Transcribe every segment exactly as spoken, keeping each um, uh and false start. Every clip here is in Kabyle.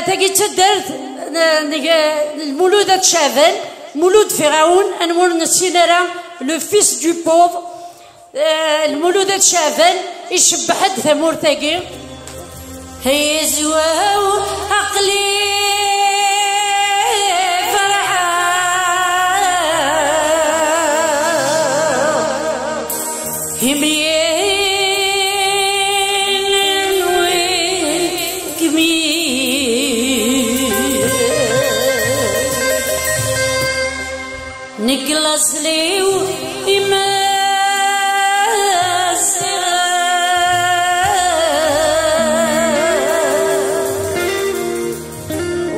Tagi d taddart n, n, n Lmulud At Caɛban, Mulud Firawen, anwa ur nessin ara, le fils du pauvre. Eh, Lmulud At Caɛban icebbeḥ-d tamurt-agi. Yezwaw aql-i ferḥeɣ, imyalen wigmi. Nekk laṣel-iw Imaziɣen,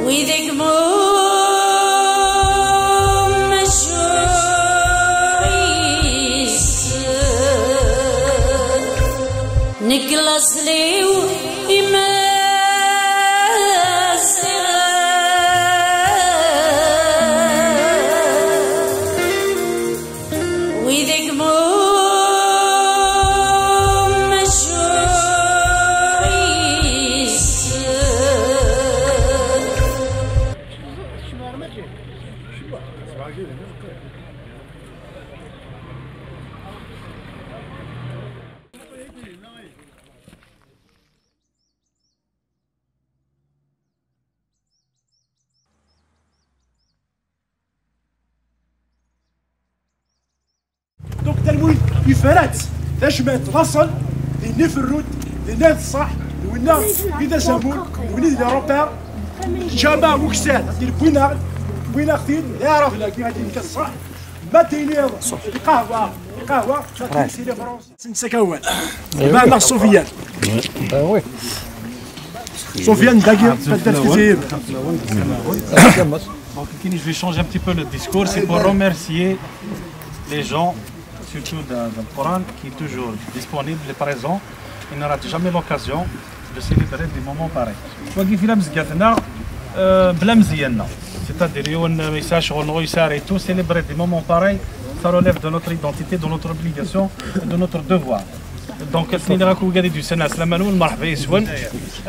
wid i yemmut meccuṛ-is. Nekk laṣel-iw Imaziɣen, wid i yemmut meccuṛ-is. Donc Dda Lmulud yefra-tt tacmat laṣel, dinna iferru-d, dinna d ṣṣeḥ, d winna i d azamul, d winna i d l'Europa. Ǧama ukessar, d win-aɣ-, win-aɣ-t-id, d aɛrab-agi, ad yefk ṣṣeḥ. Ma d-tiniḍ lqahwa, lqahwa, ma d-tiniḍ Fransa. Nsakawal. Gma-neɣ Sofiane. Sofiane dagi, taddart Tiziri. Donc, je vais changer un petit peu le discours, c'est pour remercier les gens, surtout de, de Coran, qui est toujours disponible et présent. Il ne rate jamais l'occasion de célébrer des moments pareils. Wagi fi la mezgat-nneɣ, euh, bla mzeyya-nneɣ. C'est-à-dire, yiwen, euh, yesɛa ccɣel neɣ ur yesɛi ara et tout, célébrer des moments pareils, ça relève de notre identité, de notre obligation et de notre devoir. Donc, ad s-iniɣ akk wigad i d-yusan, ɛeslama-nwen, merḥba yes-wen.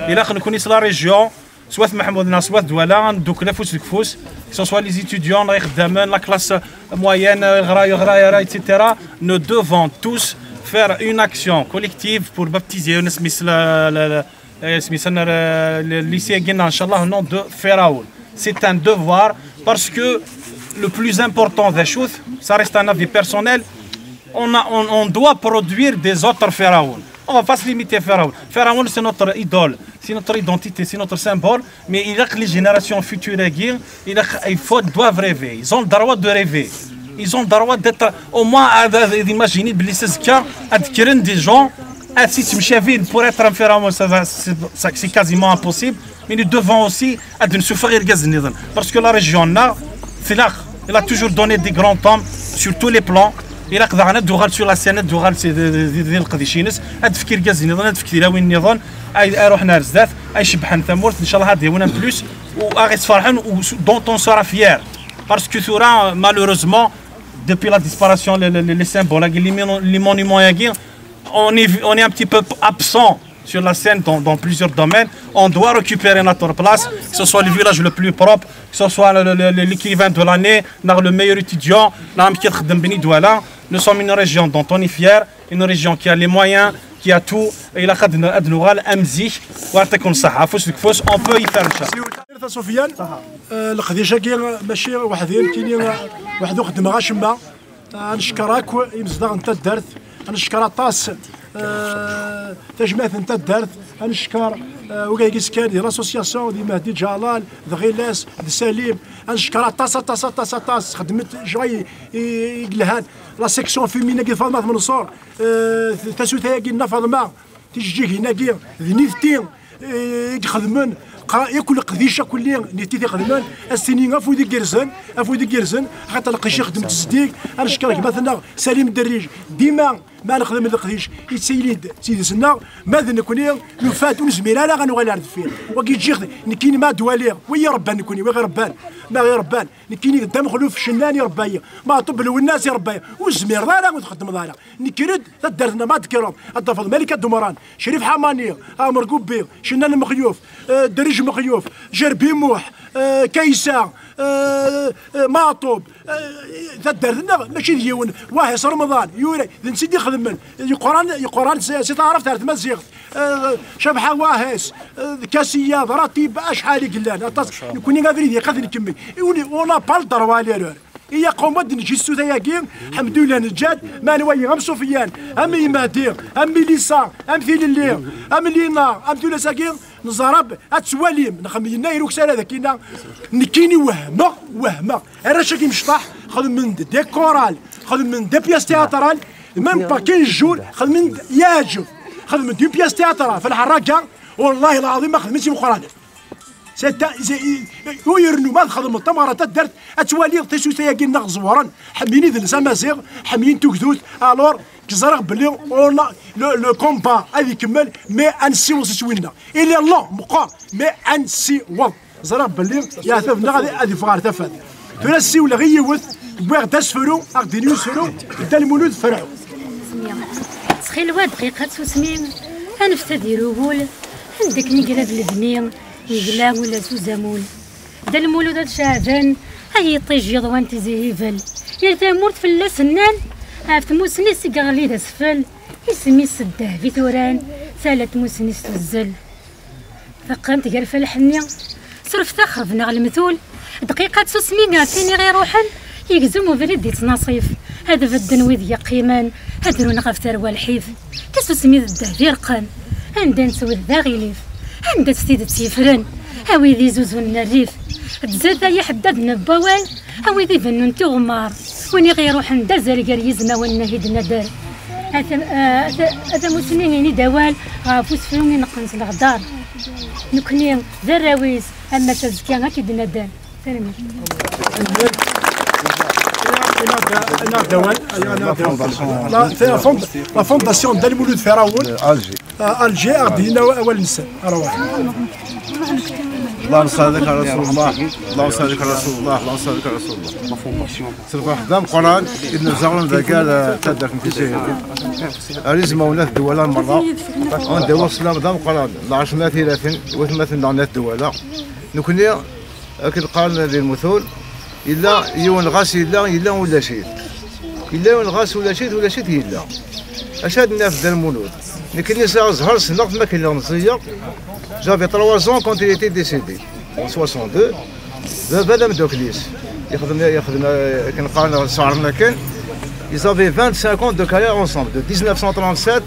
Ilaq nekni s la région, s wat Meḥmud neɣ s wat Dwala, ad neddukel afus deg ufus, que ce soit les étudiants, neɣ ixeddamen, la classe moyenne, ɣra, ɣra, ɣra, et cetera. Nous devons tous faire une action collective pour baptiser, euh, le, le, le, le lycée-agi, Inch'Allah, au nom de Firaoun. C'est un devoir parce que le plus important, ça reste un avis personnel, on a, on, on doit produire des autres Firaoun. On va pas se limiter à Firaoun. Firaoun, c'est notre idole, c'est notre identité, c'est notre symbole. Mais il y a que les générations futures, il y a, il faut, doivent rêver. Ils ont le droit de rêver. Ils ont le droit d'être, au moins, à, à, d'imaginer, de laisser ce cas, à des gens, à si tu me pour être un Firaoun, ça va, c'est, ça, c'est quasiment impossible. Mais nous devons aussi ad nsuffeɣ irgazen-nniḍen. Parce que la région-nneɣ, tlaq, elle a toujours donné des grands hommes sur tous les plans. Ilaq daɣen ad d-tuɣal sur la scène, ad d-tuɣal si, di, di, di, di leqdic-ines, ad d-tefk irgazen-nniḍen, ad d-tefk tilawin-nniḍen, ay, ay ruḥen ar zdat, ay cebbḥen tamurt, ncallah ad d-yawin un plus, u ad ɣ-isferḥen, u s-, dont on sera fier. Parce que tura, malheureusement, depuis la disparition, les, les, les symboles, les monu-, les monuments, on est, on est un petit peu absent sur la scène dans, dans plusieurs domaines. On doit récupérer notre place, que ce soit le village le plus propre, que ce soit le, le, le, l'écrivain de l'année, le meilleur étudiant, la qui est Beni Douala. Nous sommes une région dont on est fier, une région qui a les moyens, qui a tout. Et la Khadna Adnoural, Amzi, Wartekon Saha, Fous de Fous, on peut y faire le chat. Sofiane, euh, le Khadija, Machi, Wahdin, Kini, Wahdou Khadma, Rachimba. Ad neckeṛ akk imezdaɣ n taddart, ad neckeṛ aṭas, eh, tajmaɛt n taddart, ad neckeṛ, eh, wigad i yeskan di l'association, di Mehdi Ǧalal, d Ɣilas, d Salim, ad neckeṛ aṭas, aṭas, aṭas, aṭas, xedmet ccɣel i, i, i yelhan, la section féminine-agi d Faḍma At Menṣur, eh, tasuta-agi n Nna Faḍma, tijeǧǧigin-agi d nitenti, eh, i ixedmen, qa-, yakk leqdic akk-nni nitenti i t-ixedmen, ad s-tini afud igerrzen, afud igerrzen, axaṭer lqdic ixeddem-t zeddig, ad neckeṛ gma-tneɣ Salim Derriǧ, dima Ma nexdem leqdic, yettili-d s yidis-nneɣ, ma d nekkni nufa-d ur nezmir ara ad nuɣal ar deffir. Wagi ǧǧiɣ-t, nekkini ma d-waliɣ, wi irebban nekkni, wi ɣ-irebban, ma ɣ-irebban, nekkini d Dda Mexluf Cennan irebba-yi, Meɛṭub Lwennas irebba-yi, ur tezmireḍ ara ur txeddmeḍ ara. Nekker-d taddart-nneɣ ma d-tekkreḍ, ad tafeḍ Malika Dumran, Crif Ḥamani, Ɛmer Gubbi, Cennan Mexyuf, eh, Dderriǧ Mexyuf, Jerbi Muḥ, eh, Kaysa, eh, eh, Meɛṭub, eh, taddart-nneɣ mačči d yiwen, Wahis Remḍan, Yura, d netta i d-ixedmen, yeqran, yeqran si, si taɛrabt ar tmaziɣt, eh, Cabḥa Wahis, eh, d Kasiya, d Ratib, acḥal i yellan, aṭas, nekkni abrid yeqqat nkemmel, i uni, on n'a pas le droit à l'erreur. I yaqum ad d-neǧǧ ssut-agi, ḥemdullah neǧǧa-t, ma nwayi am Sufyan, am Imehdi, am Milisa, am Tilelli, am Lina, am tullas-agi, neẓra b-, ad twalim, nexem yenna iruksa ara d akina, nekkini wehmeɣ, wehmeɣ. Arrac-agi mecṭaḥ, xedmen-d des chorales, xedmen-d des pièces théâtrales, même pas quinze jours, xedmen-d yeɛǧeb, xedmen-d une pièce théâtrale, f lḥerraga, wallahi lɛaḍim ma xedmen-tt imeqqranen. C'est un, c'est, ur yernu ma txedmeḍ tameɣra taddart, ad twaliḍ tasuta-agi-nneɣ ẓewren, ḥemmlen idles amaziɣ, ḥemmlen tugdut, alors, ẓriɣ belli on a, le, le combat ad ikemmel, mais ad nessiweḍ s winna. Il est long, meqqar, mais ad nessiweḍ. Ẓriɣ belli yeɛtab-nneɣ ad, ad yeffeɣ ɣer tafat. Tura ssiwleɣ i yiwet, wwiɣ-d asefru, ad ɣ-d-yini usefru, Dda Lmulud Ferɛun. Ttxil-wa dqiqa tsusmi, aneft ad irewwel, anda akken i yella d lebni, yegla ula s uzamul. Dda Lmulud At Ceɛban, ay iṭij yeḍwan Tizi Hibel. Yal tamurt fell-as nnan, ɣef tmusni-s i yeɣli d asfel, isem-is ddheb i t-uran, tala tmusni-s tuzzel. Teqqen tgerfa lḥenni, suref taxxeb neɣ lemtul, dqiqa tsusmi ɣef tin i ɣ-iruḥen, yegzem ubrid di ttnaṣif, ad bedden wid yeqqimen, ad run ɣef tarwa lḥif. Tasusmi d ddheb ireqqen, anda nettwet d aɣilif, anda-tt tidet yeffren, a wid izuzun n rrif. Ttzad ay iḥeddaden n wawal, a wid ibennun tiɣemmar, win i ɣ-iruḥen d azal gar yizmawen n ahid nader. A tam-, a ta-, a tamusni ini-d awal ɣef usefru ineqqen s leɣdar. Nekni d arraw-is, ama s azekka ad k-id-nadder. Tanemmirt. La, c'est la fond-, la fondation Dda Lmulud Ferɛun. Alger. آه، الجي ار دينا اول نساء رواح. اللهم صل على رسول الله، اللهم صل على رسول الله، اللهم صل على رسول الله. Ṣṣelbaḥ d ameqqran i d-nezdeɣ anda kan, eh, taddart n Tizi Hibel. Ar izmawen n at Dwala merra, anda i waṣla d ameqqran, lɛecṛa n tilatin, watmaten-nneɣ n at Dwala. Nekni, akken qqaren di lmutul, yella yiwen ɣas yella, yella ulac-it. Yella yiwen ɣas ulac-it, ulac-it yella. Acu ad naf Dda Lmulud? Nekni sɛiɣ zzher ssneɣ-t ma kien meẓẓiyeɣ. J'avais trois ans quand il était décédé, en soixante-deux. Baba d ameddakel-is. Yexdem, yexdem, eh, akken qqaren, sɛerren akken. Ils avaient vingt-cinq ans de carrière ensemble, de dix-neuf cent trente-sept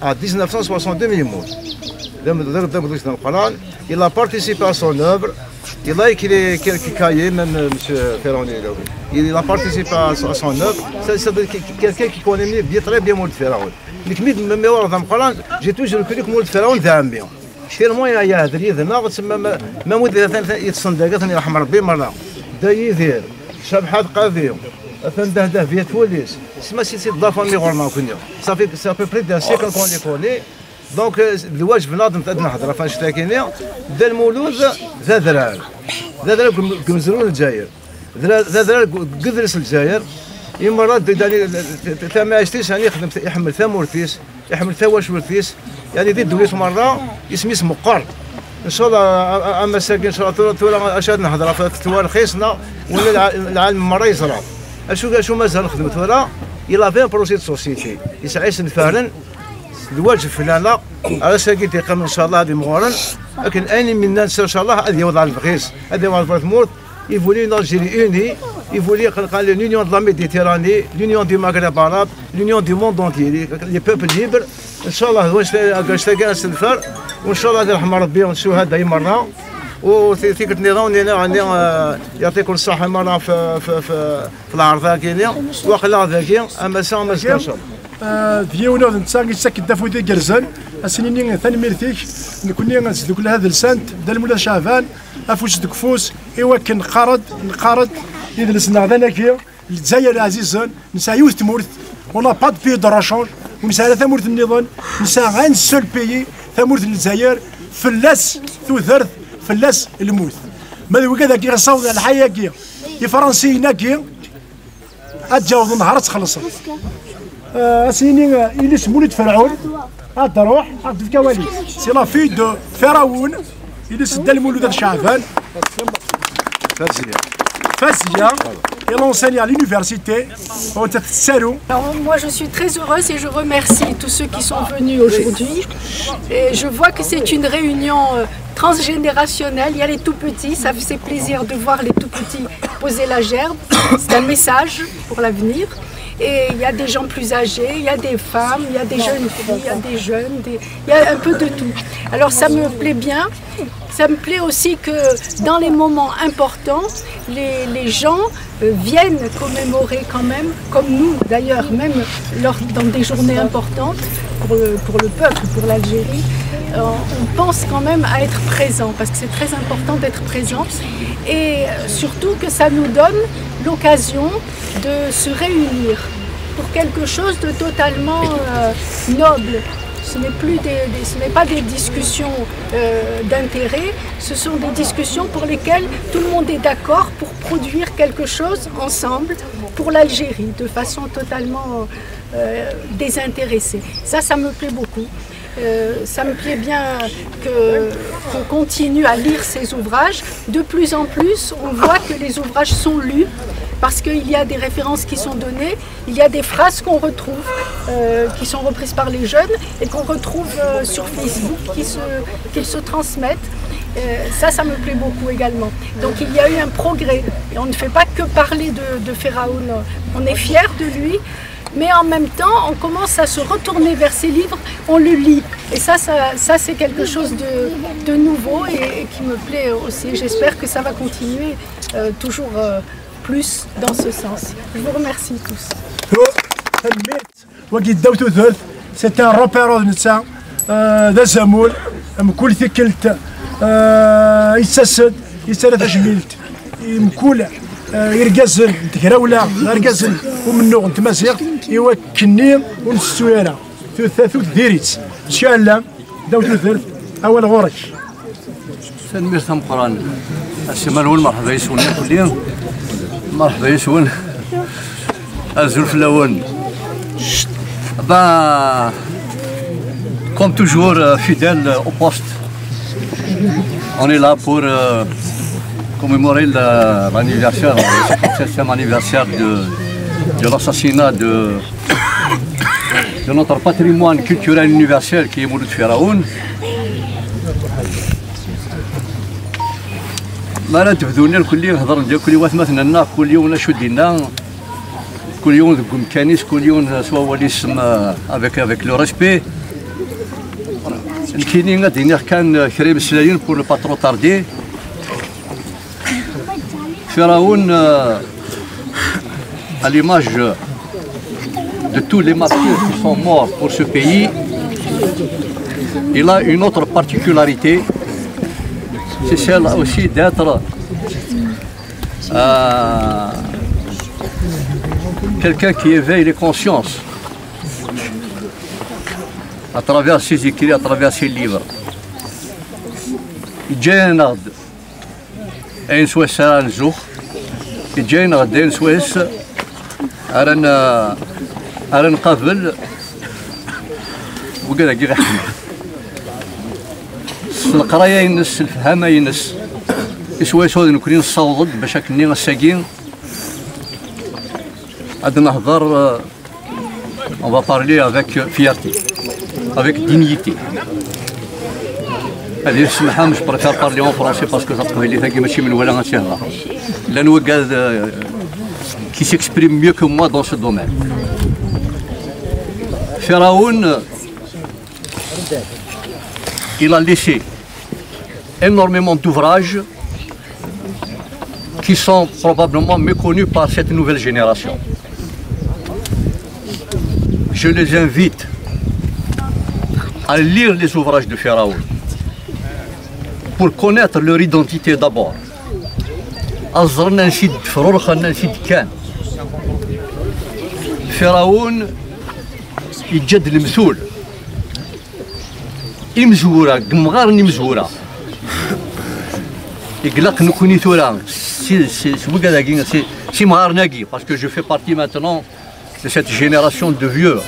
à dix-neuf cent soixante-deux mi yemmut. D am-, d, d ameddakel d ameqqran. Il a participé à son œuvre. Il a écrit quelques cahiers, même, euh, monsieur Ferroni, là, oui. Il a participé à son, à son œuvre. C'est, c'est quelqu'un qui connaît bien, très bien Mulud Ferɛun. Nekk mi d-, mi, mi waraɣ d ameqqran, j'ai toujours cru que Mulud Ferɛun d ɛemmi. Tellement i yeɛder yid-neɣ, tsemma ma, ma wid atan yeṭṭsen dagi, atan yerḥem Rebbi merra. Dda Yidir, Cabḥa Qadi, atan Dehdehe Viet Tulis. Tsemma c'est, c'est de la famille ɣur-neɣ nekkni. Ça fait, ça fait près d'un siècle qu'on les connaît. Donc, euh, d lwajeb-nneɣ ad, ad nehder ɣef annect-agi-nni. Dda Lmulud d adrar. D adrar deg, deg umezruy n Lezzayer. D la-, d adrar deg, deg udles n Lezzayer. Imerra d, d, d, tamɛict-is, yani, ixdem, iḥemmel tamurt-is, iḥemmel tawacult-is. Yani, di ddunit merra, isem-is meqqer. Ncallah, a, a, am ass-agi, ncallah, tura, tura, acu ad nehder ɣef tettwa rxis, neɣ wala lɛa-, lɛalem merra yeẓra. Acu, acu mazal nexdem tura? Il avait un projet de société. Yesɛa isenfaren, d lwajeb fell-aneɣ, ar ass-agi d-iqqim, ncallah, ad imɣuren, akken ayen i m-yenna netta, ncallah, ad yaweḍ ɣer lebɣi-s, ad yaweḍ ɣer tmurt. Il voulait une Algérie unie, il voulait, qal, qal, l'union de la Méditerranée, l'union du Maghreb arabe, l'union du monde entier, les, les peuples libres. Ncallah, d wanect-, d wanect-agi ara s-neffer, u ncallah ad irḥem Rebbi ccuhada i merra, u ti-, tikkelt nniḍen, nniɣ, nniɣ, eh, يعطيكم الصحة merra f, f, f, f lɛerḍ-agi-nni, waqila dagi, am ass-a, am azekka, ncallah. Ah, d yiwen ur d netta yettak-d afud igerrzen, ad s-nini tanemmirt-ik, nekkni nezdukkel ad lsant, Dda Lmulud Caɛban, afus deg ufus, i wakken neqqar-d, neqqar-d idles-nneɣ d anagi, Lezzayer ɛzizen, nesɛa yiwet tmurt, On n'a pas de pays de rechange, ur nesɛi ara tamurt nniḍen, nesɛa un seul pays, tamurt n Lezzayer, fell-as tudert, fell-as lmut. Ma d wigad-agi ɣ-yessawḍen lḥaya-agi, Ifransiyen-agi, ad d-yaweḍ nnhar ad txellṣen. Euh, ad s-yini, euh, ilis Mulud Ferɛun, ad d-ruḥ, ad d-tefk awal-is. C'est la fille de Firaoun, ilis Dda Lmulud At Ceɛban. Fazia. Fazia, elle enseigne à l'université. Alors, moi, je suis très heureuse et je remercie tous ceux qui sont venus aujourd'hui. Et je vois que c'est une réunion euh, transgénérationnelle. Il y a les tout petits, ça faisait plaisir de voir les tout petits poser la gerbe. C'est un message pour l'avenir. Et il y a des gens plus âgés, il y a des femmes, il y a des jeunes filles, il y a des jeunes, des- il y a un peu de tout. Alors ça me plaît bien. Ça me plaît aussi que dans les moments importants, les, les gens euh, viennent commémorer quand même, comme nous d'ailleurs, même lors, dans des journées importantes pour le, pour le peuple, pour l'Algérie, euh, on pense quand même à être présent, parce que c'est très important d'être présent, et euh, surtout que ça nous donne l'occasion de se réunir pour quelque chose de totalement euh, noble. Ce n'est plus des, des- ce n'est pas des discussions euh, d'intérêt, ce sont des discussions pour lesquelles tout le monde est d'accord pour produire quelque chose ensemble pour l'Algérie, de façon totalement euh, désintéressée. Ça, ça me plaît beaucoup. Euh, ça me plaît bien que qu'on continue à lire ces ouvrages. De plus en plus, on voit que les ouvrages sont lus parce qu'il y a des références qui sont données, il y a des phrases qu'on retrouve, euh, qui sont reprises par les jeunes et qu'on retrouve euh, sur Facebook, qui se, qu'ils se transmettent. Euh, ça, ça me plaît beaucoup également. Donc il y a eu un progrès. Et on ne fait pas que parler de, de Feraoun. On est fiers de lui. Mais en même temps, on commence à se retourner vers ses livres, on le lit. Et ça, ça, ça, c'est quelque chose de, de nouveau et, et qui me plaît aussi. J'espère que ça va continuer euh, toujours euh, plus dans ce sens. Je vous remercie tous. Tanemmirt. Wagi ddaw tudert, c'est un repère netta, euh, d azamul, mkul tikkelt, euh, yettas-d, yettarra tajmilt, mkul, euh, irgazen n tegrawla, d argazen umennuɣ n tmaziɣt, i wakkenni ur nsettu ara. Tut tatut diri-tt. Ncallah, ddaw tudert, awal ɣur-k. Tanemmirt ameqqran. Asimal-nwen, merḥba yes-wen akk-nni. Merḥba yes-wen. Azul fell-awen. Bah, comme toujours, euh, fidèle au poste. On est là pour euh, commémorer la- l'anniversaire, le cinquante-septième anniversaire de, de l'assassinat de, de notre patrimoine culturel universel qui est Mouloud Firaoun. Mi ara d-bdun irkelli, hedren-d irkelli watmaten-nneɣ, kul yiwen acu d-yenna, kul yiwen deg umkan-is, kul yiwen s wawal-is, ma- avec, avec le respect. Nekkini ad d-iniɣ kan kra imeslayen pour ne pas trop tarder. Firaoun, euh, à l'image de tous les martyrs qui sont morts pour ce pays, il a une autre particularité, c'est celle aussi d'être euh, quelqu'un qui éveille les consciences à travers ses écrits, à travers ses livres. Yeǧǧa-yaneɣ-d ayen swayes ara nzux, yeǧǧa-yaneɣ-d ayen swayes ara n- ara nqabel wigad-agi ɣ iḥemmel. S leqraya-ines, s lefhama-ines, i swayes ur d nekkni nessaweḍ-d bac akken-nni ass-agi ad nehder. On va parler avec fierté, avec dignité. Allez, je préfère parler en français parce que taqbaylit-agi mačči menwala ad tt-ihder. Llan wigad euh, qui s'expriment mieux que moi dans ce domaine. Firaoun, il a laissé énormément d'ouvrages qui sont probablement méconnus par cette nouvelle génération. Je les invite à lire les ouvrages de Firaoun pour connaître leur identité d'abord. Ad ẓren ansi d-ffrurxen, ansi d-kkan. Firawen yeǧǧa-d lemtul. Imezwura, deg yemɣaren imezwura. I ilaq nekkni tura, si, si, si wigad-agi, si, si yemɣaren-agi, parce que je fais partie maintenant de cette génération de vieux,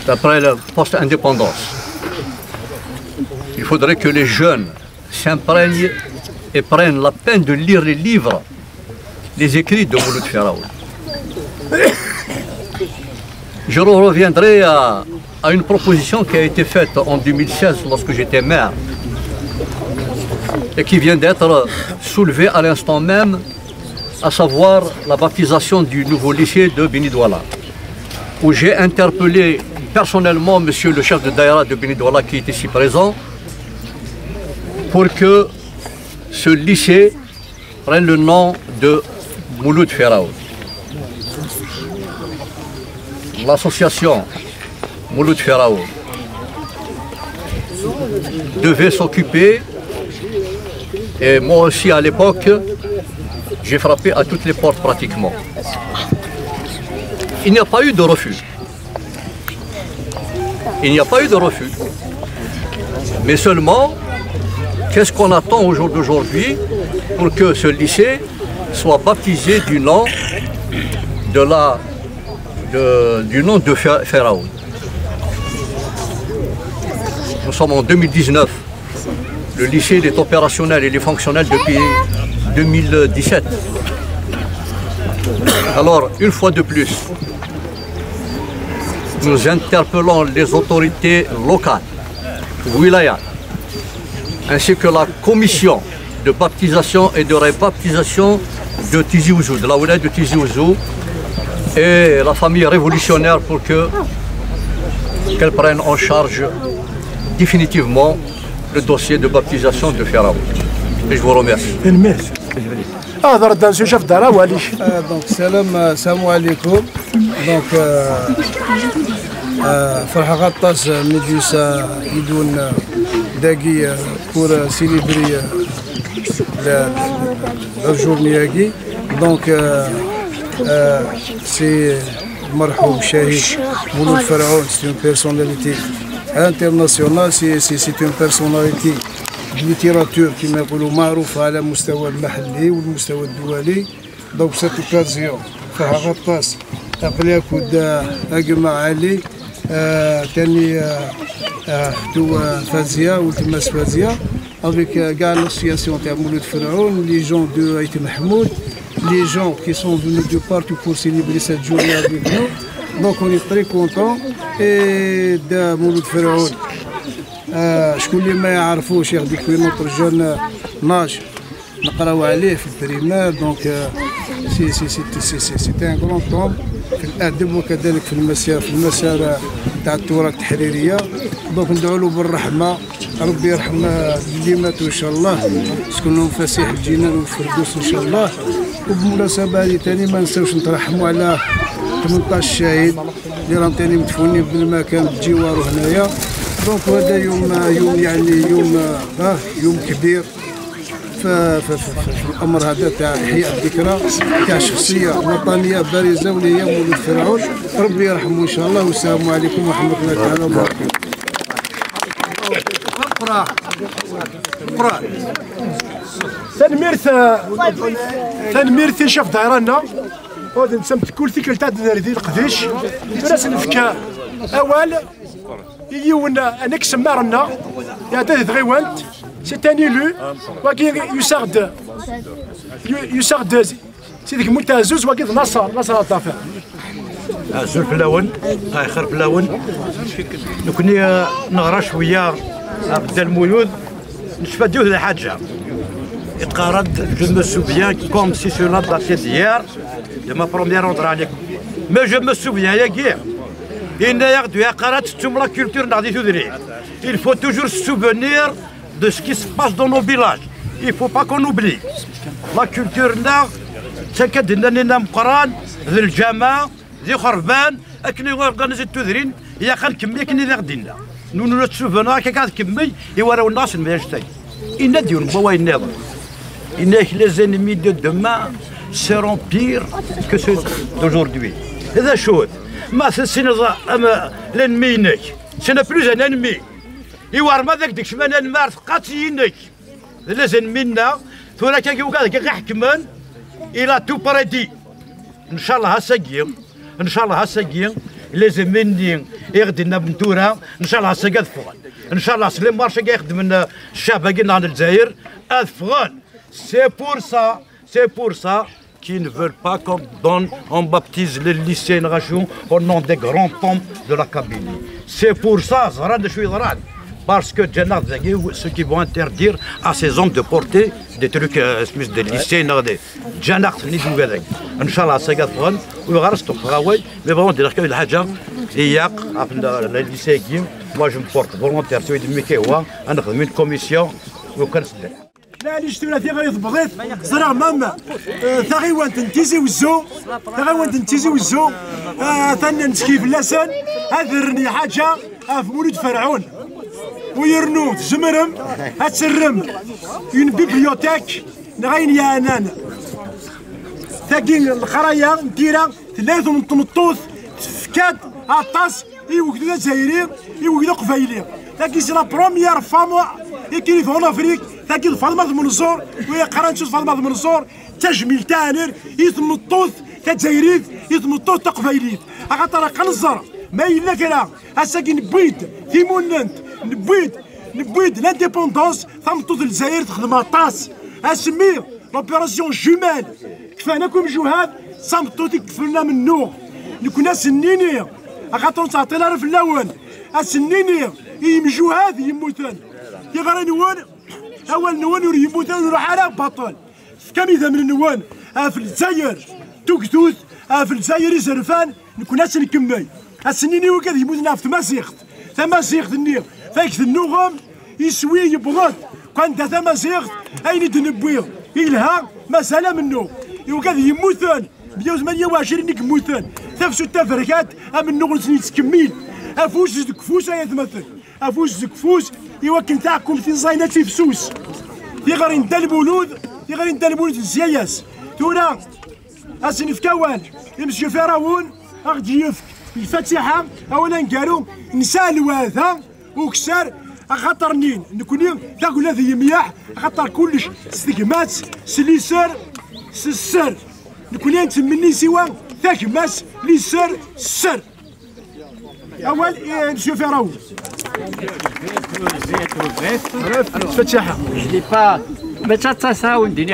d'après la post-indépendance. Il faudrait que les jeunes s'imprègnent et prennent la peine de lire les livres, les écrits de Mouloud Firaoun. Je reviendrai à, à une proposition qui a été faite en deux mille seize lorsque j'étais maire et qui vient d'être soulevée à l'instant même, à savoir la baptisation du nouveau lycée de Béni Douala, où j'ai interpellé personnellement monsieur le chef de Daïra de Béni Douala qui est ici présent pour que ce lycée prenne le nom de Mouloud Firaoun. L'association Mouloud Firaoun devait s'occuper, et moi aussi à l'époque, j'ai frappé à toutes les portes pratiquement. Il n'y a pas eu de refus. Il n'y a pas eu de refus. Mais seulement, qu'est-ce qu'on attend au jour d'aujourd'hui pour que ce lycée soit baptisé du nom de la, de, du nom de Pharaon? Nous sommes en deux mille dix-neuf. Le lycée, il est opérationnel, il est fonctionnel depuis deux mille dix-sept. Alors, une fois de plus, nous interpellons les autorités locales, wilaya, ainsi que la commission de baptisation et de rebaptisation de Tizi Ouzou, de la wilaya de Tizi Ouzou, et la famille révolutionnaire pour que qu'elle prenne en charge définitivement le dossier de baptisation de Firaoun. Et je vous remercie. Merci. Ah, donc, salam, euh, salam alaikum. Donc, euh, euh, فرحة غطاس مديسة يدون داقي pour célébrer la, la journée. Donc, euh, euh, c'est مرحوم الشهيد مولود فرعون, c'est une personnalité internationale, c'est, c'est, c'est une personnalité de littérature كما يقولوا معروفة على مستوى المحلي والمستوى الدولي. Donc, cette occasion, فرحة غطاس, أقليك ودا أجمع علي, آه، تاني, آه، آه، ختو، آه، فازية وتماس فازية. Avec, euh, كاع l'association تاع مولود فرعون, les gens de Aït Mahmoud, les gens qui sont venus de partout pour célébrer cette journée avec nous. Donc on est très content. Et de مولود فرعون, آه، شكون اللي ما يعرفوش, ياخدي في notre jeune âge, نقراو عليه في البريمير. Donc, euh, c'est, c'est, c'est, c'est, c'est, c'est un grand homme في الأدب وكذلك في المسيرة, في المسيرة تاع الثورة التحريرية. Donc ندعو له بالرحمة, ربي يرحم اللي ماتوا إن شاء الله, يسكنهم فسيح الجنان والفردوس إن شاء الله. وبالمناسبة هذه ثاني ما نساوش نترحموا على ثمنطاش شهيد اللي راهم ثاني مدفونين بالمكان بجواره هنايا. Donc هذا يوم, يوم يعني يوم, آه, يوم كبير في, في, في, في, في الأمر هذا تاع إحياء الذكرى تاع شخصية وطنية بارزة واللي هي مولود فرعون. ربي يرحمه إن شاء الله, والسلام عليكم ورحمة الله تعالى وبركاته. Tanemmirt, tanemmirt i ccaf daïra-nneɣ. Ur d-nsemmet kul tikkelt ad nerr di leqdic. Tura ad s-nefk awal i yiwen, un ex-maire-nneɣ, iɛedda di tɣiwant, c'est un élu, wagi yusa-ɣ-d, yu-, yusa-ɣ-d si tgemult Ɛezzuz, wagi d Naṣer, Naṣer Aṭafi. Azul fell-awen, ay xir fell-awen. Nekkni, eh, neɣra cwiya ɣef Dda Lmulud, necfa-d yiwet lḥaǧa. Yeqqar-d, je me souviens comme si cela datait d'hier, de ma première rentrée à l'école. Mais je me souviens, yagi, yenna-yaɣ-d uyaqqar ad tettum la culture-nneɣ di tudrin. Il faut toujours se souvenir de ce qui se passe dans nos villages. Il faut pas qu'on oublie. La culture-nneɣ, d takka d-nnan inna meqqran, d lǧameɛ, d ixerban, akken i organizit tudrin, ilaq ad nkemmel akken i d aɣ-d-inna. Nous, nous nous souvenons, akka ad tkemmel i warraw-nneɣ s lmejtay. Yenna-d yiwen n wawal nniḍen. Yenna-ak, les ennemis de demain seront pires que ceux d'aujourd'hui. D acu-t? Ma tessineḍ am l'ennemi-inek, ce n'est plus un ennemi. Iwer ma d ak-d-kecmen anmar tqatt-iyi-inek. D les ennemis-nneɣ, tura akka ugad akka ɣ-iḥekmen, il a tout prédit. Ncallah ass-agi, ncallah ass-agi, les ennemis-nni i ɣ-d-inna n tura, ncallah ass-agi ad ffɣen. Ncallah s les marches-agi i xeddmen, eh, ccab-agi-nneɣ n Lezzayer, ad ffɣen. C'est pour ça, c'est pour ça qu'ils ne veulent pas qu'on donne, on baptise le lycée Nrachou au nom des grands ponts de la Kabylie. C'est pour ça, ẓran d acu yeḍran. Parce que ǧǧan-aɣ-d dagi, ceux qui vont interdire à ces hommes de porter des trucs, euh, espèce de lycée, neɣ des, ǧǧan-aɣ-ten-id ugad-agi. Ncallah ass-agi ad ffɣen, ur ɣer-as ṭṭuqeɣ awal, mais bon, dire que lḥaǧa, ilaq, ɣef le lycée-agi, moi je me porte volontaire, tu es de Mikewa, ad nexdem une commission, lukan s-, Maɛlic, tura tiɣri tebḍit, ẓriɣ mam, eh, taɣiwant n Tizi Wezzu, taɣiwant n Tizi Wezzu, eh, atan nettki fell-asen, ad rren lḥaǧa ɣef Mulud Ferɛun. U yernu tzemrem ad terrem une bibliothèque neɣ ayen yeɛnan tagi n leqraya n tira, tella yiwet n tmeṭṭut tefka-d aṭas i ugdud azzayri, i ugdud aqbayli. Tagi c'est la première femme écrivaine en Afrique, tagi d Faḍma Tmenẓur, u yeqqar-as Faḍma Tmenẓur, d tajmilt aɛlel i tmeṭṭut tazzayrit, i tmeṭṭut taqbaylit. Axaṭer ad nẓer ma yella kra, ass-agi newwi-d timunent, newwi-d, newwi-d l'indépendance, tameṭṭut n Lezzayer texdem aṭas. Asmi l'opération Jumelles, kfan akk imjuhad, d tameṭṭut i yekflen amennuɣ. Nekkni ad sen-nini, axaṭer ur nettɛeṭṭil ara fell-awen, ad sen-nini i yimjuhad yemmuten, tiɣri-nwen, awal-nwen ur yemmut ara, ur iruḥ ara baṭel. Tefkam idammen-nwen ɣef Lezzayer d tugdut, ɣef Lezzayer izerfan, nekkni ad tt-nkemmel. Ad sen-nini i wigad yemmuten ɣef tmaziɣt, tamaziɣt-nni, fayeg tennuɣem, iswi yewweḍ-d. Kan da tamaziɣt, ayen i d-newwi yelha, mazal amennuɣ. I wigad yemmuten, meyya u tmanya u ɛecrin i yemmuten, tafsut taberkant, amennuɣ-nsen yettkemmil. Afus deg ufus, ay atmaten. Afus deg ufus, i wakken taɛkumt iẓayen ad tifsus. Tiɣri n Dda Lmulud, tiɣri n Dda Lmulud n Zyayas. Tura, ad s-nefk awal i Mesyu Firawun, ad ɣ-d-yefk lfatiḥa, awal aneggaru, nesɛa lweɛda ukessar, axaṭer nin, nekni, tagella d yemyaḥ, axaṭer kullec s tegmat, s liser, s sser. Nekni ad nettmenni siwa tagmat, liser, sser. Awal, eh, Monsieur Ferraoun. Je vais être bref. Fatiha. Je n'ai pas, mais ça, ça, ça, on dit,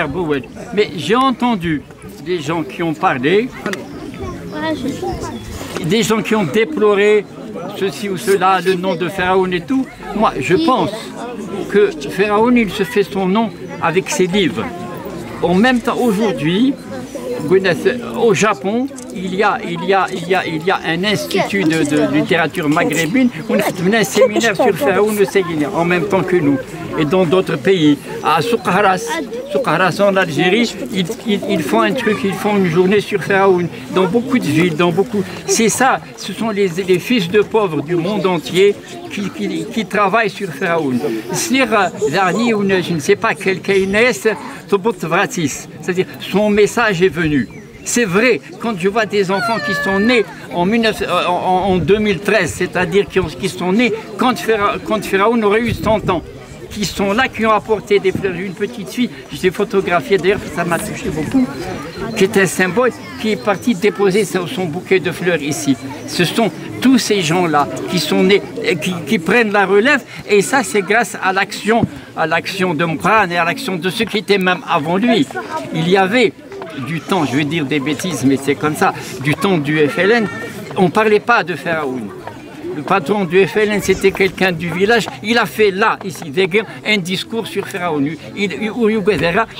mais j'ai entendu des gens qui ont parlé, des gens qui ont déploré ceci ou cela, le nom de Pharaon et tout. Moi, je pense que Pharaon, il se fait son nom avec ses livres. En même temps, aujourd'hui, au Japon, il y a, il y a, il y a, il y a un institut de, de littérature maghrébine où on fait un séminaire sur Pharaon au Séguénière, en même temps que nous, et dans d'autres pays. À Souk Ahras, Souk Ahras en Algérie, ils, ils, ils font un truc, ils font une journée sur Pharaon, dans beaucoup de villes, dans beaucoup. C'est ça, ce sont les, les fils de pauvres du monde entier qui, qui, qui travaillent sur Pharaon. Sliɣ, euh, daɣen, je ne sais pas quel, quel, c'est-à-dire, son message est venu. C'est vrai, quand je vois des enfants qui sont nés en, mille neuf, euh, en, en deux mille treize, c'est-à-dire qui, ont- qui sont nés quand, Phara- quand Pharaon aurait eu cent ans, qui sont là, qui ont apporté des fleurs. Une petite fille, je l'ai photographiée d'ailleurs, ça m'a touché beaucoup, qui est un symbole, qui est partie déposer son, son bouquet de fleurs ici. Ce sont tous ces gens-là qui sont nés, et qui, qui prennent la relève, et ça c'est grâce à l'action, à l'action de Mqran et à l'action de ceux qui étaient même avant lui. Il y avait du temps, je vais dire des bêtises, mais c'est comme ça, du temps du F L N, on ne parlait pas de Pharaon. Le patron du F L N, c'était quelqu'un du village. Il a fait là, ici, un discours sur Pharaon. Il, il,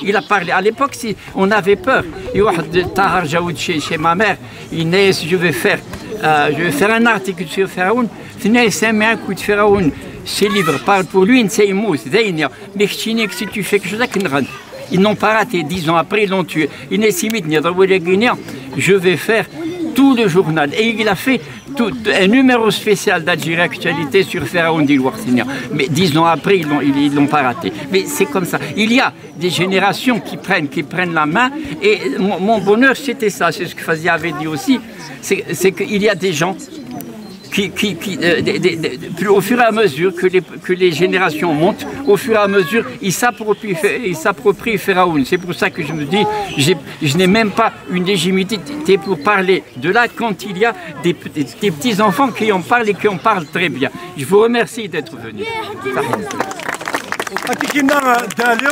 il a parlé. À l'époque, si, on avait peur. Et Tahar Jaoud chez, chez ma mère, il dit, je vais faire, euh, je vais faire un article sur Pharaon. Tenez, c'est un coup de Pharaon. Ces livres parlent pour lui, c'est Mousse, mais si tu fais quelque chose, ils n'ont pas raté, dix ans après, ils l'ont tué. Il est si vite, je vais faire tout le journal. Et il a fait tout, un numéro spécial d'Algérie Actualité sur Feraoun di lweqt-nni. Mais dix ans après, ils l'ont, ils, ils l'ont pas raté. Mais c'est comme ça. Il y a des générations qui prennent, qui prennent la main. Et mon, mon bonheur, c'était ça. C'est ce que Fazia avait dit aussi. C'est, c'est qu'il y a des gens qui, qui, qui, euh, des- des- des- plus au fur et à mesure que les, que les générations montent, au fur et à mesure, ils s'approprient, ils s'approprient Feraoun. C'est pour ça que je me dis, j'ai- je n'ai même pas une légitimité pour parler de là quand il y a des, des petits-enfants qui en parlent et qui en parlent très bien. Je vous remercie d'être venus. Akken i yenna Dda Ɛli,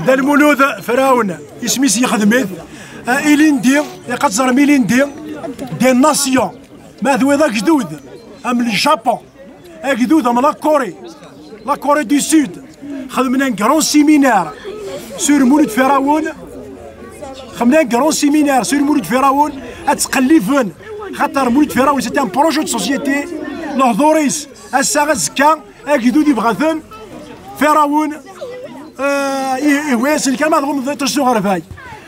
Dda Lmulud Ferɛun, isem-is yexdem-it, eh, ilindi, iqaẓer ilindi, des nations, ma twiḍ agdud, am le Japon, agdud am la Corée, la Corée du Sud, xedmen un grand séminaire sur Mulud Ferɛun, xedmen un grand séminaire sur Mulud Ferɛun, ad ttqelliben, xaṭer Mulud Ferɛun, c'est un projet de société, lehdur-is, ass-a, azekka, agdud ibɣa-ten, Ferɛun, eh, i- ihwa-yasen kan ma tɣummeḍ iṭij s uɣerbay.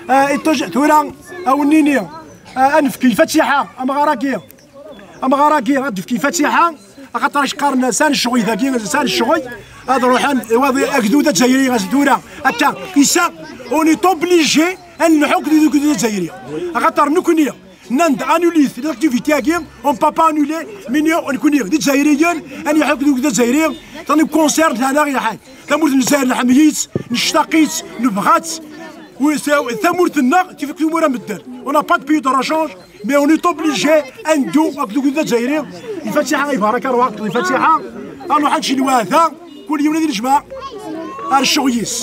Eh, iṭij, tura, a wen-nini, eh, ad nefk lfatiḥa, amɣar-agi, amɣar-agi, ad d-nefk lfatiḥa, axaṭer acu qqaren, san ccɣel dagi, san ccɣel, ad ruḥen, iwaḍi agdud azzayri, tura, akka, isa, on est obligé ad nḥukk deg ugdud azzayri. Axaṭer nekni, nnan-d annulit les activités-agi, on peut pas annuler, mais nekni, d Izzayriyen, ad nḥukk deg ugdud azzayri, tant concerne lehna ɣ-iḥan. Tamurt n Lezzayer nḥemmel-itt, nectaq-itt, nebɣa-tt, u- tamurt-nneɣ tif tumura medden. On n'a pas de pays de rechange, mais on est obligé ad neddu akked ugdud azzayri. Lfatiḥa ibarak, arwaḥ lfatiḥa, ad nruḥ ad nečč lwahda, kul yiwen ad inejmeɛ ar ccɣel-is.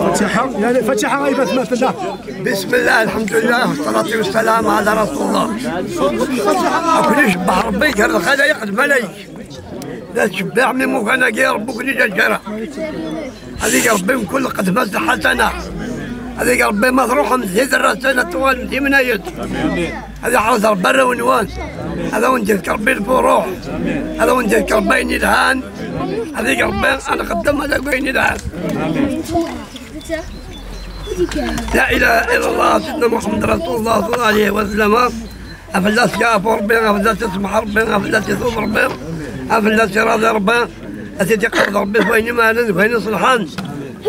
Fatiḥa, yani, fatiḥa ay batma tella. بسم الله، الحمد لله، والصلاة والسلام على رسول الله. أكون يشبه ربي قال الخلايق الملايك. لا تشبع من مكانك يا رب، كل جنجرة. هذيك ربي من كل قدمة حسنة. هذيك ربي ما تروح من زيد الرسالة طوال من ديمنايت. هذا حرس ربي الرونوان. هذا وين جاك ربي الفروح. هذا وين جاك ربي نيلهان. هذيك ربي أنا قدم هذا وين نيلهان. لا إله إلا الله سيدنا محمد رسول الله صلى الله عليه وسلم. أفلا سيافو ربي، أفلا تسمح ربي، أفلا تثوب ربي، أفلا سراضي ربي، أتيتي قرض ربي فين مالا فين صلحان.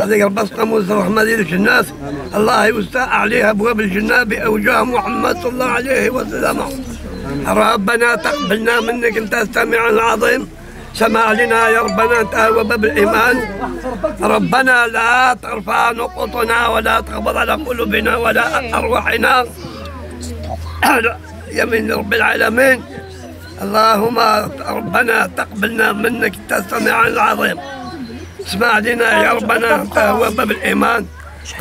هذيك ربي سقموس الرحمة ديال الجنات. الله يوسع عليه أبواب الجنة بأوجه محمد صلى الله عليه وسلم. ربنا تقبلنا منك أنت السميع العظيم. سمع لنا يا ربنا أنت هو باب الإيمان. ربنا لا ترفع نقوطنا ولا تقبض على قلوبنا ولا أرواحنا. يا من رب العالمين. اللهم ربنا تقبلنا منك أنت السميع العظيم. اسمع لنا يا ربنا أنت هو باب الإيمان.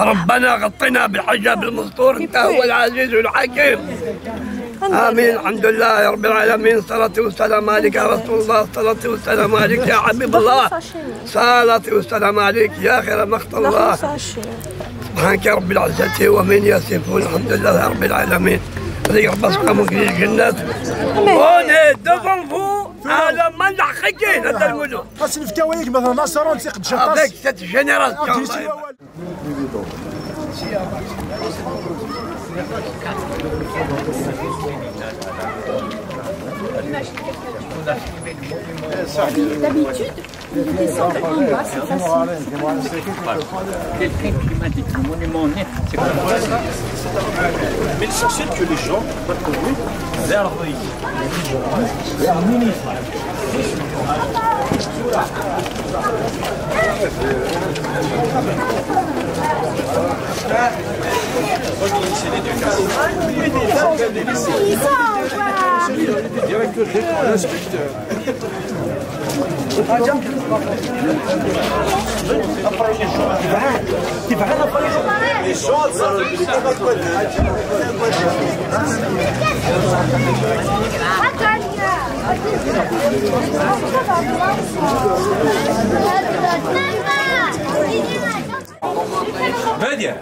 ربنا غطينا بالحجاب المستور، أنت هو العزيز الحكيم. آمين. الحمد لله رب العالمين، الصلاة والسلام عليك يا رسول الله، الصلاة والسلام عليك يا حبيب الله، الصلاة والسلام عليك يا خير ما اختار الله. سبحانك رب العزة ومن يصفون، الحمد لله رب العالمين. هذيك ربي سقمك الجنات. On est devant vous على ما نحققين هذا المدن. Xas nefka wayag ma d nasara ur tt-iqeddec aṭas. Avec cette génération. D'habitude, il était simplement là, c'est facile. Quelqu'un qui m'a dit que le monument net, c'est comme ça. Mais l'essentiel que les gens, Badia.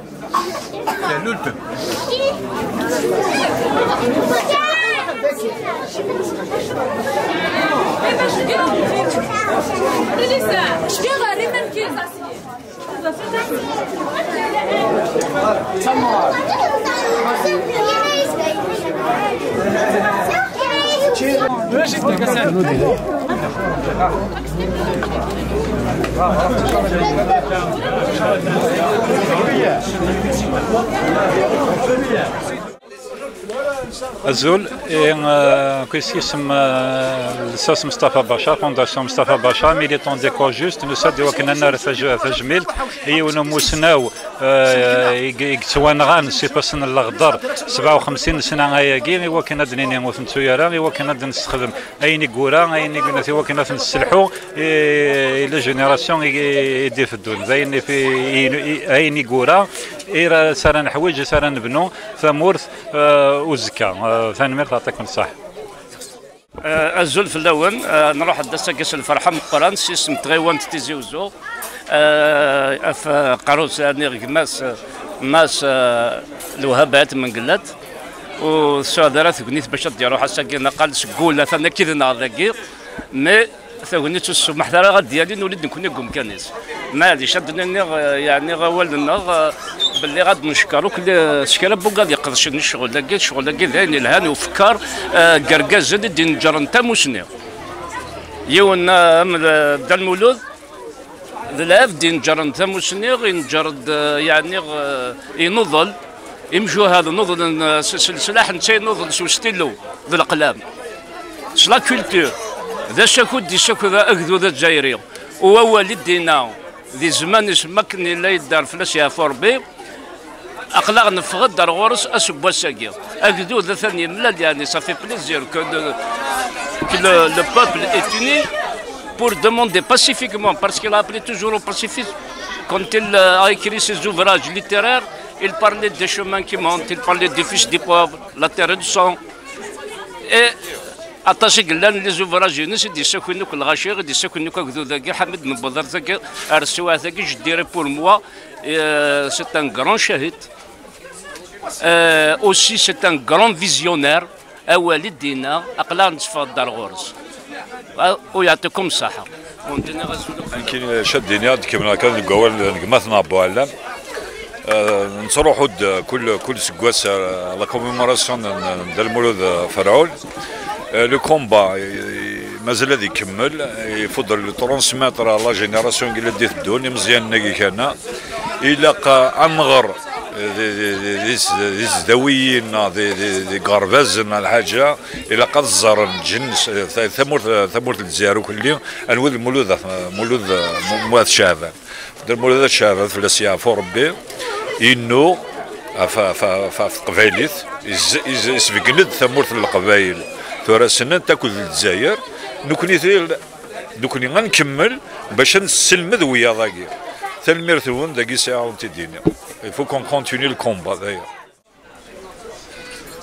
Azul, et euh, qu'est-ce qui se euh, ça, c'est Mustafa Bacha, Fondation Mustafa Bacha, militant d'Ecojust, nous sommes de Wakanana Fajmil, et on a Mousnaou, i yettwanɣan s ifassen n leɣder sebɛa u xemsin sna ayagi, i wakken ad d-nini ur t-nettu ara, i wakken ad d-nessexdem ayen i yura, ayen i yura, i wakken ad t-nesselḥu i, i la génération i, i d-iteddun. D ayen i fi, i, i, ayen i yura, i ra, s ara neḥwiǧ, s ara nebnu tamurt, eh, uzekka. Eh, tanemmirt, yeɛṭikum ṣṣeḥḥa. Eh, azul fell-awen. Eh, nruḥ-d ass-agi s lferḥ ameqqran s yisem n tɣiwant Tizi Uzzu. Eh, af, eh, qarus, yani, gma-s, Mass, eh, Lewhab Ayt Mengellat. Ur tesɛuḍ ara tegnit bac ad d-iruḥ ass-agi, naqal seg wul atan akkid-neɣ dagi. Mais tagnit ur tessumaḥet ara ad d-yalin ula d nekkni deg umkan-is. Maɛlic, ad d-niniɣ, eh, yeɛni awal-nneɣ, eh, belli ad d-neckeṛ akk li-, s kra n wigad iqedcen i ccɣel-agi. Ccɣel-agi d ayen yelhan i ufekkar, eh, deg yergazen i d-ineǧǧren tamusni. Yiwen, eh, am, eh, Dda Lmulud, d lɛebd ineǧǧren tamusni, ineǧǧer-d, eh, yeɛni, eh, inuḍel, imjuhad nuḍlen, eh, s, s leslaḥ, netta inuḍel s ustilu d leqlam. S la culture, d acu akud d-yessakud agdud azzayri, u awal i d-yenna di zzman-is, makken yella yedder fell-as yeɛfu Rebbi, aql-aɣ neffeɣ-d ar ɣur-s aseggas-agi. Agdud atan yemlal, yeɛni, ça fait plaisir que le, que le, le peuple est uni pour demander pacifiquement, parce qu'il a appelé toujours au pacifisme. Quand il, euh, a écrit ses ouvrages littéraires, il parlait des chemins qui montent, il parlait des fils des pauvres, la terre du sang. Et aṭas i yellan les ouvrages-ines i d-yessakin akk lɣaci, i d-yessakin akk agdud-agi, ḥamed newweḍ ar tagi, ar teswiɛt-agi, je dirais pour moi, euh, c'est un grand chahid. Euh, aussi, c'est un grand visionnaire. Awal i d-yenna, aql-aɣ netteffeɣ-d ar ɣur-s. U yeɛṭikum ṣṣeḥḥa. Nekkin, eh, c ad d-iniɣ, ad d-kemmleɣ kan deg wawal n gma-tneɣ Buɛlam. Eh, nettruḥu-d kul, kul seggas, eh, la commémoration n, n Dda Lmulud, eh, Ferɛun. Eh, le combat, eh, mazal ad ikemmel. Il faudra le transmettre à la génération i la d-iteddun, imeẓyanen-agi kan. Ilaq, eh, ad nɣer, eh, di, di, di, di, di tesdawiyin neɣ di, di, di iɣerbazen neɣ lḥaǧa, ilaq ad ẓren ǧen-, eh, ta-, tamurt, eh, tamurt n Lezzayer ukelli, anwa d Mulud, eh, Mulud, eh, Mu-, Muɛad Caɛban. Dda Lmulud At Caɛban, fell-as yeɛfu Rebbi, innuɣ ɣef, ɣef, ɣef, ɣef teqbaylit, iz-, iz-, isbeggen-d tamurt n Leqbayel. Tura ssnen-t akked Lezzayer, nekkni ti-, nekkni ad nkemmel bac ad nesselmed wiyaḍ-agi. Tanemmirt-nwen, dagi sɛiɣ ad wen-t-id-iniɣ. Il faut qu'on continue le combat, d'ailleurs.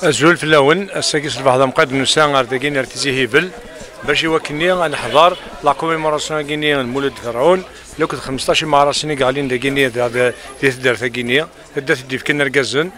Azul fell-awen, ass-agi s lbeḥḍ amqad nusa ar dagi ar Tizi Hibel, bac i wakken-nni ad neḥḍer la commémoration-agi-nni n Mulud Ferɛun, akked xmesṭac imeɣrasen i yeɣlin dagi-nni di, di, di taddart-agi-nni, anda t-id-yefkan argazen.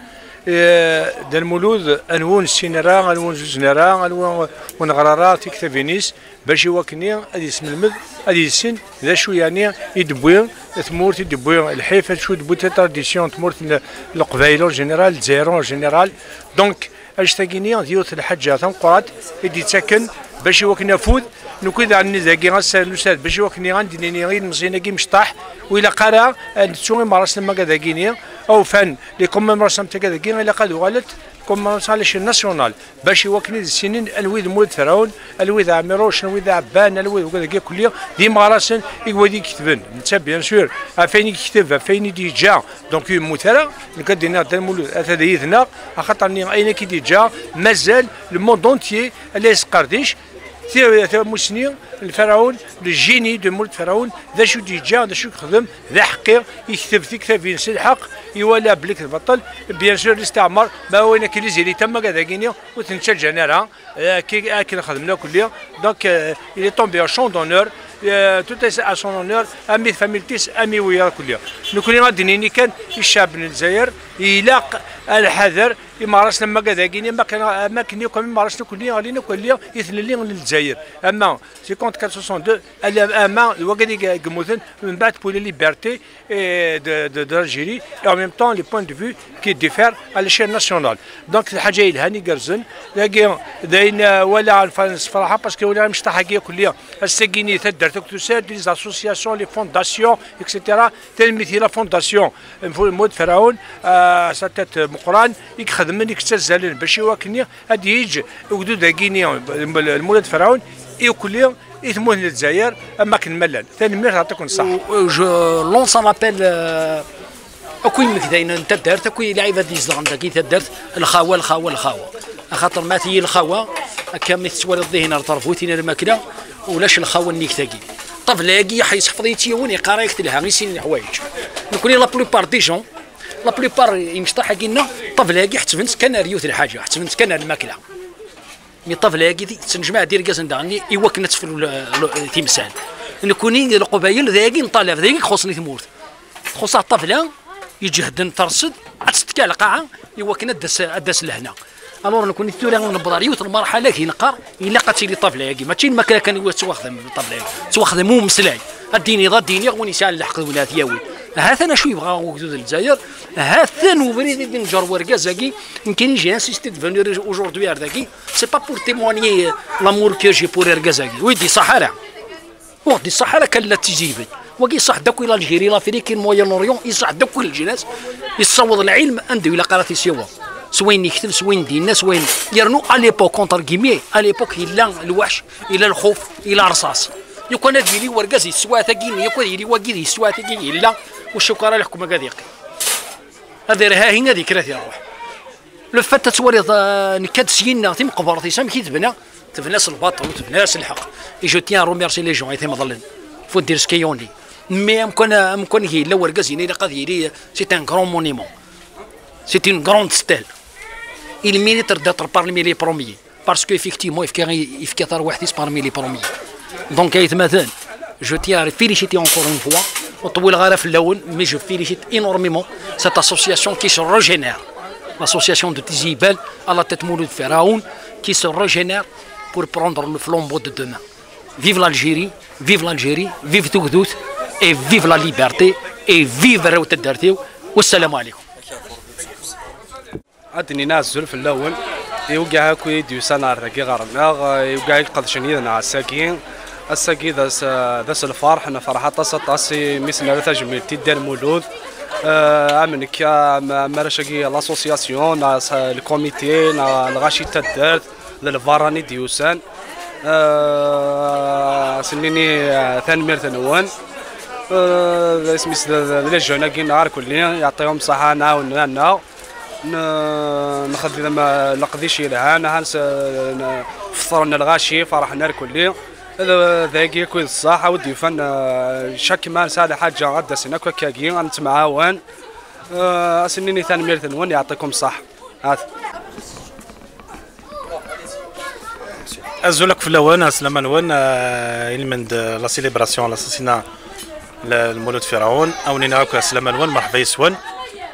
Eh, Dda Lmulud, anwa ur nessin ara, anwa ur nzuzen ara, anwa ur neɣra ara tiktabin-is, bac i wakken-nni ad yesmelmed, ad yessin d acu yeɛni i d-tewwi tmurt, i d-tewwi lḥif, acu i d-tewwi la tradition n tmurt n Leqbayel en général, Lezzayer en général. Donc, annect-agi-nni d yiwet n lḥaǧa tameqqrant i d-yettaken bac i wakken afud, nekkni daɣen dagi ass-a nusa-d bac i wakken ad d-nini i yilmeẓyen-agi imecṭaḥ, ur ilaq ara ad nettu imeɣrasen am wigad-agi-nni, awfan, les commémorations am wigad-agi, ilaq ad uɣalent commémorations à l'échelle nationale. Bac i wakken ad issinen anwi d Mulud Ferɛun, anwi d Ɛmiruc, anwi d Ɛebban, anwi d wigad-agi akk-nni d imeɣrasen i wid i iketben. Netta, bien sûr, ɣef wayen i yekteb, ɣef wayen i d-yeǧǧa, donc ur yemmut ara. Nekk ad d-iniɣ Dda Lmulud atan yid-neɣ, axaṭer-nni ayen akk i d-yeǧǧa, mazal le monde entier a la yesqerdic ti-, tamusni n Ferɛun, le génie de Mulud Ferɛun, d acu i d-yeǧǧa, d acu i yexdem, d aḥeqqi, yekteb tiktabin s lḥeqq, iwala belli d baṭel. Bien sûr, listeɛmar, ma wayen akka les élites am wigad-agi-nni, ur ten-ttaǧǧan ara, eh, akken, akken xedmen akk-nni. Donc, euh, il est tombé à son honneur, euh, tout est à son honneur, am i tfamilt-is, am i wiyaḍ akk-nni. Nekkni ad d-nini kan i ccɛeb n Lezzayer, ilaq ad nḥader Imeɣrasen am wagad-agi, am akken, am akken yakk, am imeɣrasen akk-nni ɣlin akk alli i tlelli n Lezzayer. Ama cinquante-quatre soixante-deux, ala, ama d wagad i yemmuten, mbeɛd pour la liberté, et de, de, de l'Algérie, et en même temps les points de vue qui diffèrent à l'échelle nationale. Donc, d lḥaǧa yelhan igerrzen. Dagi, d ayen, euh, wala nfa-, nesfraḥa, parce que wala imecṭaḥ-agi akk-nni, ass-agi-ni taddart akk tusa-d, les associations, les fondations, et cetera. Tanemmirt i la fondation Lmulud Ferɛun, euh, sa tête Meqqran, i ixedmen, i yettazzalen bac i wakken ad d-yeǧǧ ugdud-agi-ni, Lmulud Ferɛun, i ukli, i tmurt n Lezzayer, am akken ma llan. Tanemmirt, yeɛṭikum ṣṣeḥḥa. Je lance un appel, euh, akk imegdayen n taddart, akk lɛibad yezdeɣen dagi taddart, lxawa, lxawa, lxawa. Axaṭer ma tili lxawa, akka mi tettwaliḍ dihin ar teṛbutin ar lmakla, ulac lxawa nnig tagi. Ṭṭabla-agi, yeḥ-, yesḥefḍ-iyi-tt yiwen, yeqqar-ak telha i sin n leḥwayeǧ. Nekni, la plupart des gens, la plupart imecṭaḥ-agi-nneɣ, ṭṭabla-agi ḥettben-tt kan ar yiwet lḥaǧa, ḥettben-tt kan ar lmakla. Mi ṭṭabla-agi tettnejmaɛ-d irgazen daɣen i wakken ad tefru l-, l-, timsal. Nekni d Leqbayel, d ayagi nṭalab, d ayagi ixuṣṣen i tmurt. Txuṣṣ-aɣ ṭṭabla, iǧehden terṣed, ad tettekka lqaɛa i wakken ad d-tas, ad d-tas lehna. Alors, nekni tura newweḍ ɣer yiwet lmerḥala i neqqar, ilaq ad tili ṭṭabla-agi. Mačči lmakla kan i tettwaxdem ṭṭabla-agi. Tettwaxdem umeslay. Ad d-iniḍ, ad d-iniɣ, win yesɛan lḥeqq d win ad t-yawi. Ha-t-an acu yebɣa ugdud n Lezzayer, ha-t-an ubrid i d-inǧer wergaz-agi. Nekni, j'ai insisté de venir aujourd'hui ar dagi, c'est pas pour témoigner l'amour que j'ai pour urgaz-agi. Ur yi-d-iṣaḥ ara. Ur ɣ-d-iṣaḥ ara kan la Tizi Hibel. Wagi iṣaḥ-d akk i l'Algérie, l'Afrique, le Moyen-Orient, iṣaḥ-d akk i leǧnas, yessaweḍ lɛilm anda ur ilaq ara t-yessiweḍ. S wayen yekteb, s wayen d-yenna, s wayen, yernu à l'époque, entre guillemets, à l'époque yella lweḥc, yella lxuf, yella rṣaṣ. Yakan ad yili wergaz yeswaɛt-agi, yakan ad yili wagi yeswaɛt-agi, yella, ur cukkeɣ ara leḥkem-agi ad yeqqim. Ad irhahi, ad yekker, ad iruḥ. Le fait ad twaliḍ, euh, nekka-d syin-nneɣ timeqbert-is, amek i tebna? Tebna s lbaṭel, tebna s lḥeqq. Et je tiens à remercier les gens, ay timḍelin. Faut dire ce qu'il y en est. Mais amkan, amkan i yella wergaz-ina ilaq ad yili, c'est un grand monument. C'est une grande stèle. Il mérite d'être parmi les premiers. Parce que effectivement, yefka, yefka tarwiḥt-is parmi les premiers. Donc, ay atmaten, je tiens à féliciter encore une fois, ur ṭwileɣ ara fell-awen, mais je félicite énormément cette association qui se régénère. L'association de Tizi Hibel, à la tête Mouloud Firaoun, qui se régénère pour prendre le flambeau de demain. Vive l'Algérie, vive l'Algérie, vive Tugdut, et vive la liberté, et vive Rewt Dartiw. Wassalamu alaikum. Ad d-nini azul fell-awen, i ugaɛ akk i d-yusan ar dagi ɣer-neɣ, i ugaɛ i iqedcen yid-neɣ ass-agi. Ass-agi d ass, d ass lferḥ, nefreḥ aṭas, aṭas imi s-nerra tajmilt i Dda Lmulud. Eh, am nekk, am, am arrac-agi, l'association, neɣ s-, le comité, neɣ lɣaci n taddart, d lbarrani d-yusan. Eh, ad s-nini, eh, tanemmirt-nwen. Eh, d isem-is d, d, d les jeunes-agi neɣ irkelli, yeɛṭihom ṣṣeḥḥa, nɛawen-aneɣ. N-, nxeddem, eh, leqdic yelhan, aha, s-, n-, feṭṭren lɣaci, ferḥen irkelli. D, dagi akk i d ṣṣeḥ, a wi d-yufan, eh, chaque ma nesɛa lḥaǧa ad d-asen akk akkagi, ad nettemɛawan. Eh, ad s-nini tanemmirt-nwen, yeɛṭikum ṣṣeḥ. Hat. Azul akk fell-awen, ɛeslama-nwen, eh, ilmend, eh, la célébration, l'assassinat, le, le Mouloud Firaoun, awen-iniɣ akk ɛeslama-nwen, merḥba yes-wen.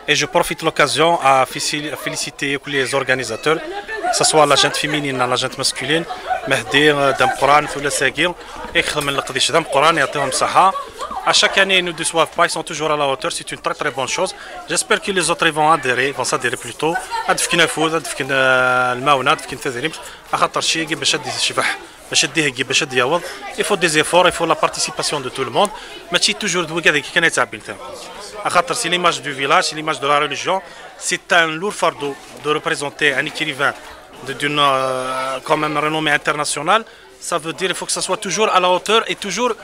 Et je profite l'occasion à féci-, à féliciter tous les organisateurs, que ce soit la gente féminine, la gente masculine, Mehdi, euh, d ameqqran, tullas-agi, i ixedmen leqdic d ameqqran, yeɛṭihom ṣṣeḥḥa. À chaque année, ils ne déçoivent pas, ils sont toujours à la hauteur, c'est une très très bonne chose. J'espère que les autres, ils vont adhérer, vont s'adhérer plutôt. Ad fken afud, ad fken, euh, lmaɛuna, ad fken tadrimt, axaṭer cci-agi bac ad d-yecbeḥ. Bac ad d-iheggi, bac ad d-yaweḍ, il faut des efforts, il faut la participation de tout le monde. Mačči toujours d wigad-agi kan ay yettɛebbin ta. Axaṭer c'est l'image du village, c'est l'image de la religion. C'est un lourd fardeau de représenter un écrivain de, d'une, euh, quand même renommée internationale. Ça veut dire il faut que ça soit toujours à la hauteur et toujours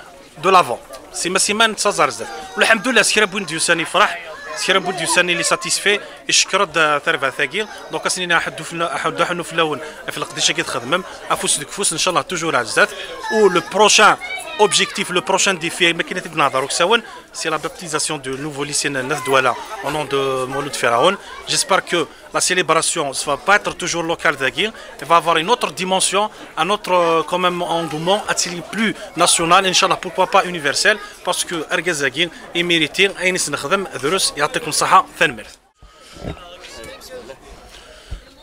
de l'avant. Sima sima nettaẓ ar zdat. Lḥemdullah, s kra n win d-yusan yefreḥ, s kra n win d-yusan il est satisfait, icekkeṛ-d, euh, tarbaɛt-agi. Donc, ad s-nini aḥuddu fell-, aḥuddu aḥunnu fell-awen ɣef leqdic-agi txedmem, afus deg ufus, ncallah, toujours ar zdat. U le prochain objectif, le prochain défi, akken i t-id-nehḍer uksawen, c'est la baptisation du nouveau lycée n At Dwala au nom de Mouloud Firaoun. J'espère que la célébration ne va pas être toujours locale dagi, elle va avoir une autre dimension, un autre, euh, quand même, engouement, ad tili plus national, ncallah, pourquoi pas universel, parce que argaz-agi i mérité ayen i s-nexdem, drus, yeɛṭikum ṣṣeḥḥa, tanemmirt.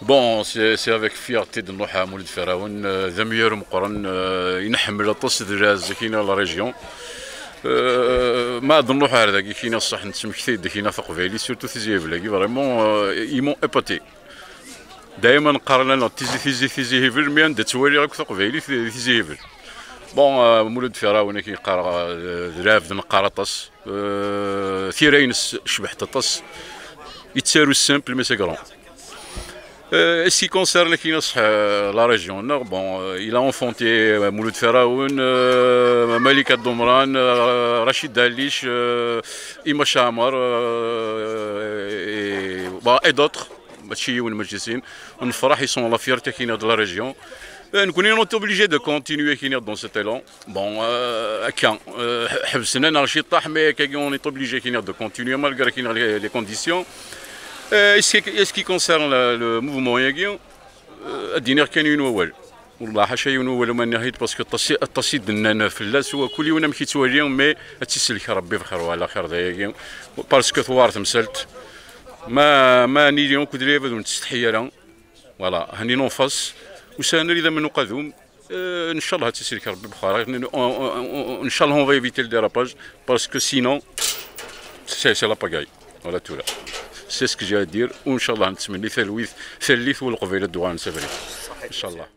Bon, c'est c'est avec fierté d-nruḥ ɣer Mulud Ferɛun, euh, d amyaru meqqren, euh, i nḥemmel aṭas, d lɛezz akkin la région. Euh, ma d-nruḥ ɣer dagi akkin ṣṣeḥ, nettmekti-d akkin taqbaylit, surtout Tizi Hibel-agi, vraiment, euh, ils m'ont épaté. Dayma neqqar-aneɣ Tizi, Tizi, Tizi Hibel, mais anda ttwaliɣ akk taqbaylit di Tizi Hibel. Bon, euh, Mulud Ferɛun akkin yeqqar, euh, d lɛebd neqqar aṭas. Euh, tira-ines cebḥent aṭas. Yettaru simple, mais c'est grand. Euh, en ce qui concerne akkin ṣṣeḥ, euh, la région, non, bon, euh, il a enfanté, euh, Mulud Ferɛun, euh, Malika Domran, euh, Rachid Dalic, euh, Ima Chamar, euh, et, bon, et d'autres. Mačči yiwen, mačči sin. Nefreḥ, ils sont la fierté akkin de la région. Euh, nekkni, on est obligé de continuer akkin dans cet élan. Bon, euh, akka, euh, ḥebsen-aneɣ ciṭṭaḥ, mais akkagi, on est obligé akkin de continuer malgré akkin les, les conditions. Euh, en ce qui, en ce qui concerne le, le mouvement-agi, euh, ad d-iniɣ kan yiwen wawal. Wallah, ḥaca yiwen wawal ma nniɣ-it, parce que aṭas i, aṭas i d-nnan fell-as, u kul yiwen amek yettwali, mais ad tt-isellek Rebbi bxir wa ɛla xir dayagi, parce que tewɛer temsalt. Ma, ma nili akked lɛibad ur nettsetḥi ara. Voilà, henni en face. Ussan-a d idammen uqadum. Euh, ncallah ad tt-isellek Rebbi bxir. N-, n-, n-, ncallah on va éviter le dérapage, parce que sinon, c'est, c'est la pagaille. Voilà, tura. C'est ce que j'ai à dire. U ncallah nettmenni talwit, tallit u Leqbayel ad d-uɣalen s abrid. Ncallah.